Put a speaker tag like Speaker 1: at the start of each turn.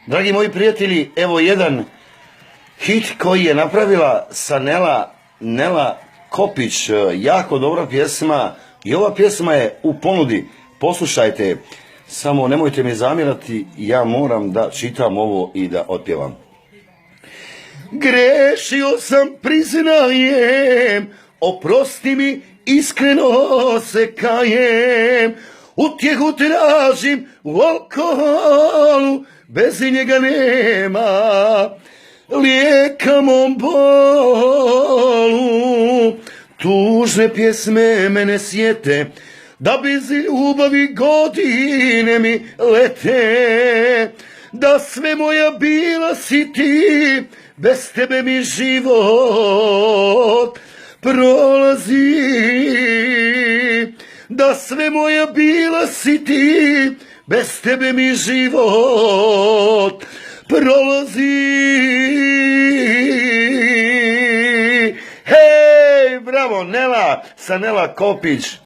Speaker 1: Dragi moji prijatelji, evo jedan hit koji je napravila sa Nela Kopić, jako dobra pjesma i ova pjesma je u ponudi. Poslušajte, samo nemojte mi zamjerati, ja moram da čitam ovo i da otpjevam. Grešio sam, priznajem, oprosti mi, iskreno se kajem, utjehu tražim u alkoholu, bez njega nema lijeka mom bolu. Tužne pjesme mene sjete, da bez ljubavi godine mi lete, da sve moja bila si ti, bez tebe mi život prolazi. Da sve moja bila si ti, bez tebe mi život prolazi. Hej, bravo, Nela, sa Nela Kopić.